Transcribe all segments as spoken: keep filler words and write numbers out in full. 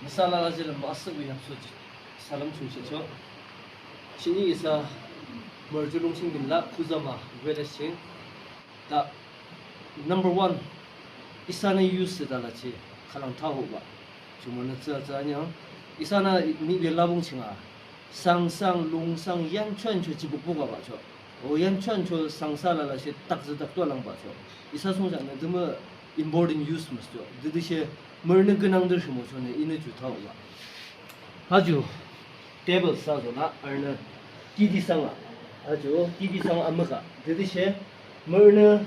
Nüsa alala jilüm asühbe yamsho salam ching shihchoh. Chini isa mürjulung ching binlah kuzama village ching. Ta number one, isanü use thsüde lachi khülang thahoba. Jumonü tsü tsü anyang. Isanü mihbe labong chinga. Sang sang, lung sang, yanchoncho chibukbuk abacho. O yanchoncho sang sa lalashe takzü taktu alangbacho. Isa songjangnü tümü important use müscho. Tütüshe mürünü künangde rhimochonü inü ju thahoba. Haju table sa zona arünü titi sanga. Haju titi sanga amüka. Tütüshe mürünü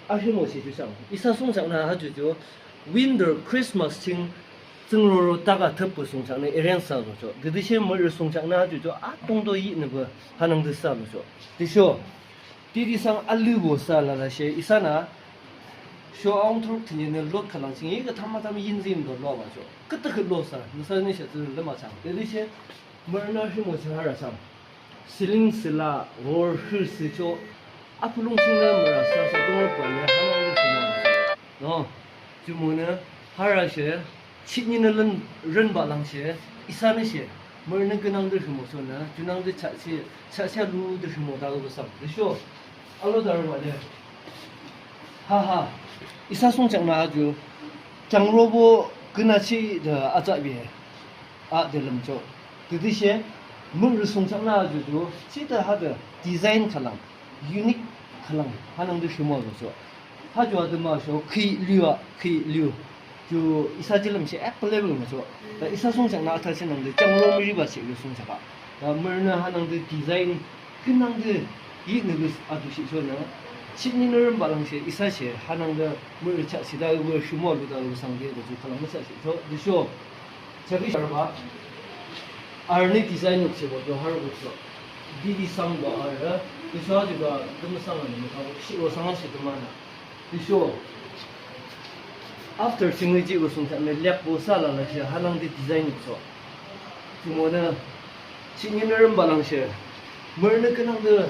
arhimoche ju sang. Isa songjangnü haju ju winter Christmas ching tsüngroro taka thüpü songjangnü arrange sa zocho. Tütüshe mürü songjangnü haju ju atungto yinüpü hanangde sa zocho. Tüsho titi sang alibo sa lalashe isanü sho aung thuruk thinyenü lot khülang ching ika thamatham yinzimdo lobacho. Kütüküt lo sa nüsanü she tsü lümachang. Tütüshe mürünü rhimoche hara chang. Siling sila, hor hir sicho, apulung chingnü mürü sa sa tungro pale hanangde rhimo. No, jumonü harashe, chitninü lün rünba langshe, isanü she, mürünü künangde rhimochonü, junangde chachi, chachi alude rhimo dagübo sam. Tüsho, alo darübale. Ha ha. Isa songjangnü haju. Jangrobo künachi de atsahbe. A de lümcho. Tütüshe mürü songjangnü haju ju. Chide hade design khülang. Unique khülang. Hanangde rhimo zocho. Haju hade müsho khi liu a, khi liu. Ju isa jilüm she available mücho. Ta isa songjangnü athachi nangde jangro müriba che liu songjaba. Ta mürünü hanangde design künangde yinüpü adu shihchonü. Chitninü rünba langshe isa she hanangde mürü chachi dagübo rhimo luda lusangde de ju khülang müsa shihcho. Tüsho. Chabi sharba. Arünü design nukchebo ju harbo cho. Didi sangba arü. Tüsho ajuba dümü sanga nü mükabo shiro sanga shi dümana. Tüsho after chingri jibo songjangnü liakbo sa lalashe hanangde design nukcho. Jumonü chitninü rünba langshe mürünü künangde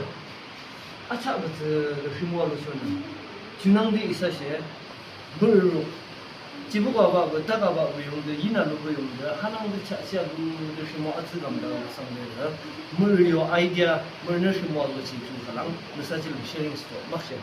atsahbe tsü rhimo luchonü. Junangde isa she mürü jibuka baba, taka baba yungde, yina lubo yungde, hanangde chachi alude rhimo atsü gamda sangde. Mürü yo idea, mürünü rhimo luchi ju khülang, nüsa jilüm sharing sto, makshe.